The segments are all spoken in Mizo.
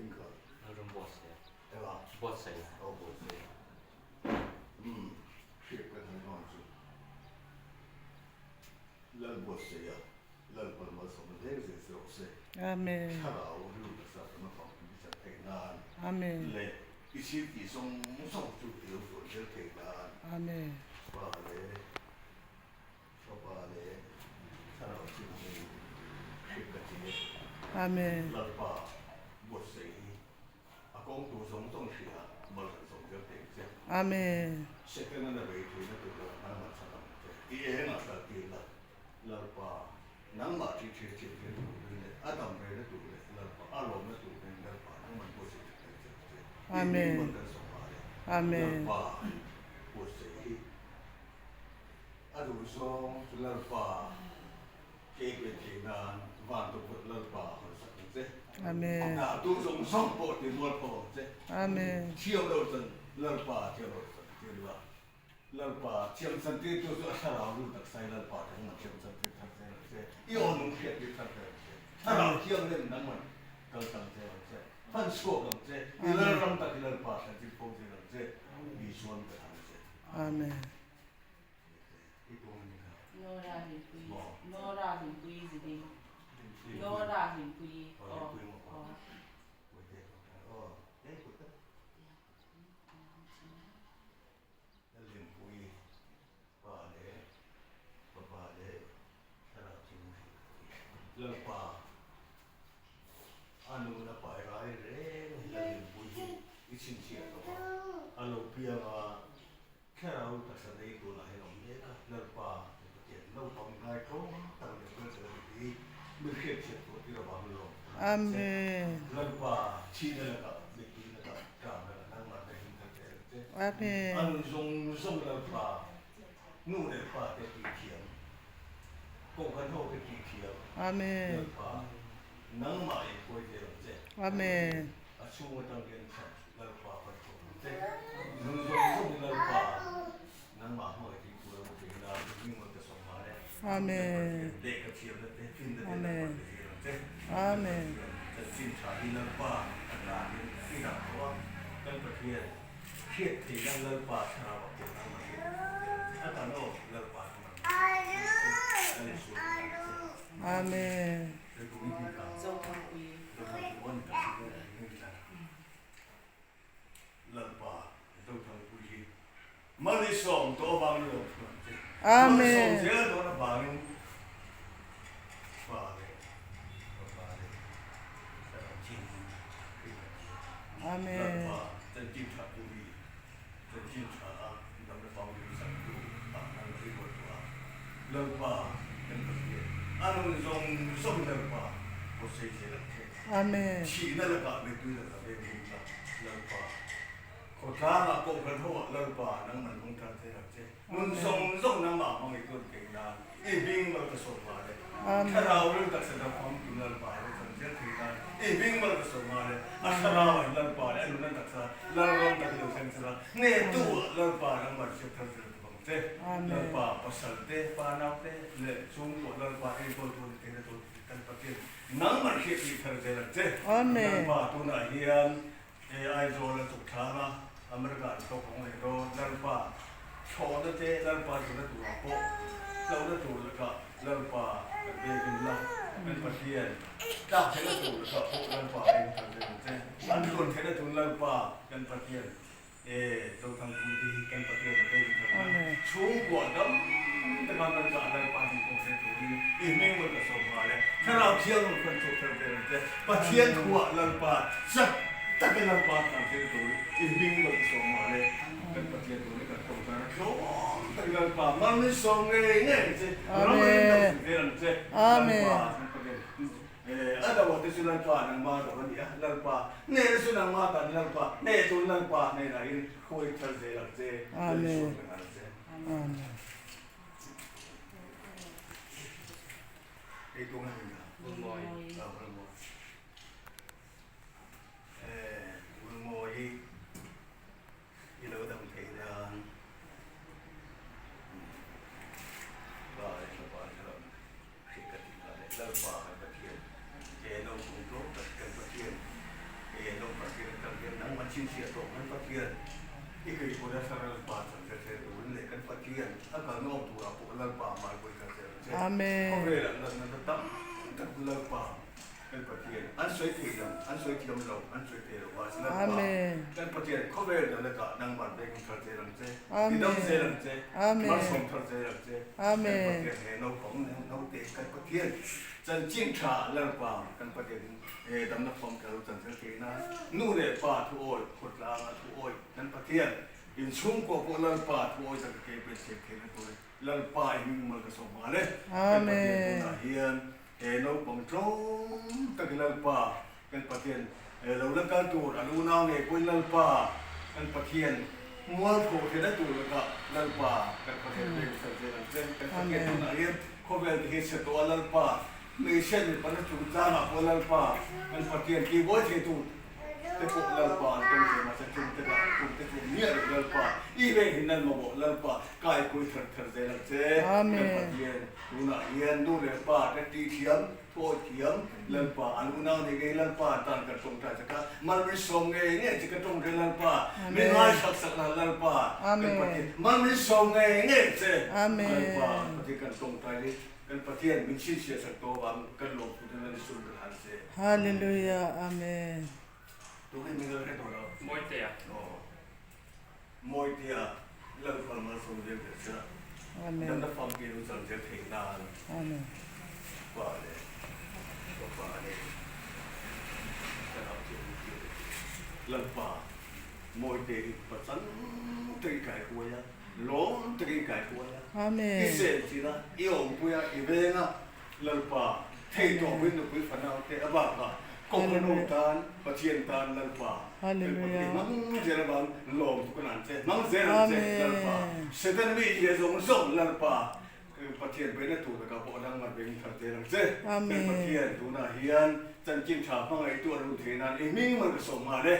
hming kha? Lalrambuatsaia. Eng a? Buatsaia. Aw Buatsaia. Umm, hriat ka han dawn chu. Lalbuatsaia, Lalpan malsawmna hleng zel che rawh se. Amen. Thlarau rilru taksa kan a fang i chan theih nan. Amen. Leh i thil tih zawng zawng chu i lo tluan zel theih nan. Amen. Pa leh Fapa leh Thlarau Thianghlim hriat ka ti e. Amen. Lalpa buatsaih hi a kawng tur zawng zawng hria mal kan zawng zel thei ang che. Amen. Setana na bei theihna tur lah nangmah chhan ang che. I engah hral tir la, Lalpa nangmah ṭih ṭhian ṭhian theihna turin leh a dam reina tur leh Lalpa a lawmna turin Lalpa nangman buatsaih ṭha thei che ang che. I hming mal kan zawng a le. Amen. Lalpa buatsaih hi A duh zawng chu Lalpa ke pe thei nan van tukverh Lalpa hawn sak ang che. Amen. Hna tu zawng zawng pawh ti mual pho ang che. Amen. Thiam lo chan Lalpa thiam lo chan tir la. Lalpa thiam chan tir tu chu a thlarau ru tak sai Lalpa thang man thiam chan tir thar zel ang che. I aw nung hriat tir thar zel ang che. Thlarau thianghlim nang man kal tang zel ang che. Hman chhuak ang che. I Lalram tak hi Lalpa thlan tir fo zel ang che. Isuan ka thang che. Amen. Nora Hlimpuii Nora Hlimpuii ziding Nora Hlimpuii aw aw. Thlarau taksa nei tunah hian awm mek a, Lalpa kan Pathian naupang ngaitlawm tak leh hmelchhe a ni hi mi hriatchhiat tur tir avang lawm kan ni che. Lalpa thihna lakah mittui lakah ṭamna lakah nangmah te him thar che ang che. A nun zawng zawng Lalpa nu leh pa te tih thiam, kohhran ho te tih thiam, Lalpa nangmah in hruai zel ang che. A chhung atang hian chhan Lalpa kan thawk ang che. Nung zawng zawng Lalpa nangmah hmangaih tih tur a mu thei la, hming mawi ka sawm nghal e. Amen. Lehkha thiamna te, finna te Amen. Lalpa pe zel ang che. Amen. Chanchin tha hi Lalpa a tanin i dah tawh a, kan Pathian hriat theihna Lalpa thlarau ah pawh nangmah hriat theih tur zel ang che. A tan aw Lalpa nangmah hriat theih tur che. Lal Isua ka tan che. Amen. Amen. Amen. Lalpa kan Pathian, a nun zawng zawng Lalpa pawh sei zel ang che. Amen. Thihna lakah mittui lakah veng him ta Lalpa. Khawtlangah kohhran hoah Lalpa nangman hmang tan zel ang che. Nun zawng zawng nangmah hmang i tuan thei nan i hming mal ka sawm nghal e. Thlarau ril taksa dam famkim Lalpa ro chan zel thei nan i hming mal ka sawm nghal e. A thlarau ah Lalpa leh a nun a taksa Lalram tak i lo thleng char a, hnehtu ah Lalpa nangmah hriat thar zel ta bang che. Lalpa pasal te, pa nau te leh chhungkaw Lalpa enkawl tu ni theihna tur kan Pathian nangmah hriat tih thar zel ang che. Lalpa tunah hian Aizawl a chuk thlang a, America an tawk ang leh dawn. Lalpa thlawhna te, Lalpa zirna turah pawh hlauhna tur lakah Lalpa kan vengin la, kan Pathian tlak theihna tur lakah pawh Lalpa veng thar zel ang che. An tluan theihna tur Lalpa kan Pathian e Zothangpui te hi kan Pathian a vengin thar la. Chhungkua dam taka America a Lalpa nih pawh hre turin i hming mawi ka sawm nghal e. Thlarau Thianghlim khan chhuak thar zel ang che. Pathian thuah Lalpa chak taka Lalpa thlan thil turin i hming mawi ka sawm nghal e. Kan Pathian tur hi kan tawngtai a tlawm tak Lalpa mal min sawm ngei ngei ang che. Ram rin deuh si zel ang che. Lalpa kan Pathian A do te chu Lalpa nangma do a ni a, Lalpa hnehna chu nangma tan Lalpa hneh tun Lalpa hnenah in hruai thar zel ang che, Lal Isua ka ngai che. Amen. Ei tung a ni a. Vulmawi. Ah, vulmawi. Eh, vulmawi i lo dam theih nan. Pa leh Fapa Thlarau hrih ka tih nghal e. Lalpa kan Pathian, he naupang tlawm tak kan Pathian, he. chhinchhiah tawh kan Pathian i keipawh nasa Lalpa chhan che turin leh kan Pathian a kalna awm turah pawh Lalpa hmaipawh i kal zel ang che. Khawvelah natna tam tak Lalpa Kan Pathian an sawi thei lo, an sawi thiam lo, an sawi thei lo va, Lalpa, kan Pathian khawvel dan lakah nangmah vengin thar zel ang che, i dam zel ang che, malsawm thar zel ang che, kan Pathian he naupang naute kan Pathian chanchin tha Lalpa kan Pathian he damna famkha lo chan zel theih nan nu leh pa thu awi khawtlanga thu awi kan Pathian inchhungkua pawh Lalpa thu awi tak ke pen chhek theihna turin Lalpa i hming mal ka sawm nghal e, kan Pathian tunah hian He naupang tlawm tak Lalpa kan Pathian lo la kal tur an unau ngei pawhin Lalpa kan Pathian mual thawh theihna tur lakah Lalpa kan Pathian veng sak zel ang che. Kan Pathian tunah hian khawvel te hi chhe tawh a Lalpa hmeichhia mipa na chungchangah pawh Lalpa kan Pathian tihbuai thei tur te pawh Lalpa an tawng thei mahse chung te kah chung te chu miah loh Lalpa i veng hin nan mamawh Lalpa kaikuai thar thar zel ang che. Kan Pathian Tunah hian nu leh pa te tih thiam, thawi thiam, Lalpa an unau nei ngei Lalpa tan kan tawngtai chak a, mal min sawm ngei ngei che ka tawngtai Lalpa, min ngaithak sak la Lalpa, kan Pathian mal min sawm ngei ngei che Lalpa, Pathian kan tawngtai hi kan Pathian min chhinchhiah sak tawh avang kan lawmthu te nan sum kan han che. Hallelujah Amen. Tunge min la hre tawh lo. Mawitea. Aw. Mawitea Lalpa malsawm zel teh se. Amen. Damna famkim lu chang zel theih nan. Amen. Pa leh Fapa leh Thlarau Thianghlim tih a ni. Lalpa Mawite hi pachang takin kai hruai a, lawm takin kai hruai a. Amen. I sel chin a, i awmpui a, i veng a. Lalpa, thei tawh pawhin nupui fanau te a bakah Kohhranho tan, Pathian tan Lalpa, Lalpa te hmang zel avang lawm chu ka nan che, hmang zel ang che Lalpa, Satan mi zia zawng zawng Lalpa, Pathian beihna tur lakah pawh dang ngat beng thar zel ang che, kan Pathian tunah hian chanchin tha hmangaihtu a lut thei nan i hming man ka sawm nghal e,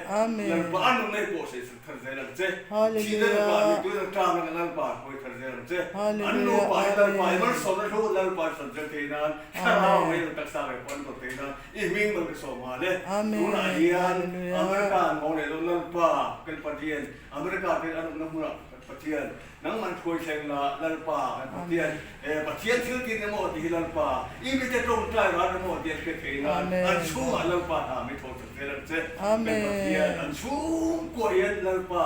Lalpa a nun nei pawh sawisak thar zel ang che, thihna lakah mittui na tang lakah Lalpa hruai thar zel ang che, an nupa hi Lalpa i malsawmna thu Lalpa an sawn zel thei nan, thlarau ngei lo taksa ngei pawh an dawt thei nan i hming man ka sawm nghal e, tunah hian America an hawng leh lo Lalpa kan Pathian America te an awmna hmunah Pathian Nangman hruai thleng la Lalpa kan Pathian e Pathian thil tin emaw tih hi Lalpa i mite tawngtai ran emaw tih an hriat theih nan an chhungah Lalpa hna mi tho chak zel ang che kan Pathian an chhungkuah hian Lalpa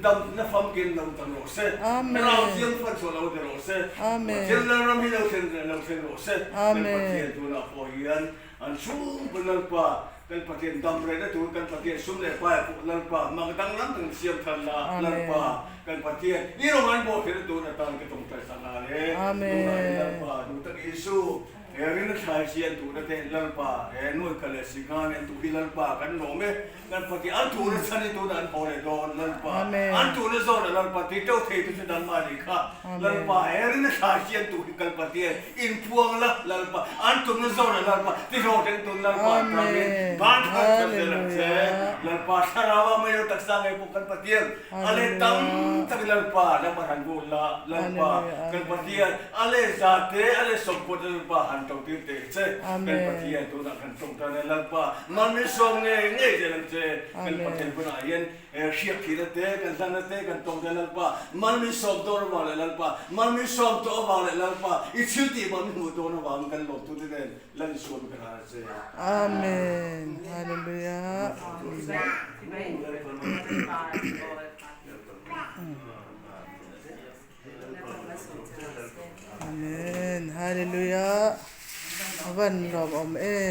damna famkin lo chang rawh se Thlarau thiang fan chhuah lo ni rawh se Pathian Lalram hi lo thlen lo thleng rawh se kan Pathian tunah pawh hian An chhungpui Lalpa, kan Pathian dam rehna tur kan Pathian sum leh pai pawh Lalpa, mak danglam tak in siam than la, Lalpa, kan Pathian, i rawng an bawh theihna tur atan ka tawngtai sak nghal e. Tunah hian Lalpa, duh tak Isu, he rinna thlai si an tuhna te, Lalpa, he nuaika leh singha nen tuh hi Lalpa kan lawm e. Kan Pathian, an tuhna chhan hi tunah an haw leh dawn, Lalpa, an tuhna zawnah Lalpa ti teuh thei tu chu nangmah nih kha, Lalpa, he rinna thlai si an tuh hi kan Pathian, Inpuang la Lalpa, an tumna zawnah Lalpa, tihlawh teng tun Lalpa tangin ban thar thar zel ang che. Lalpa thlarau ah mai lo taksa ngei pawh kan Pathian, a let tam tak Lalpa lamah han bul la, Lalpa kan Pathian, a let za te, a let sawmkua te Lalpa han to tir teh che. Kan Pathian tunah kan tawngtai na Lalpa, man min sawm ngei ngei zel ang che. Kan Pathian hunah hian Hriak thihna te, kan hlanna te, kan tawng te Lalpa, mal min sawm dawn avang leh Lalpa, mal min sawm tawh avang leh Lalpa, i thil tih bang min hmuh dawn avangin kan lawmtute nen Lal Isua mi ka hlan a che. Amen. Hallelujah. Amen. Hallelujah. Avan lawm awm em.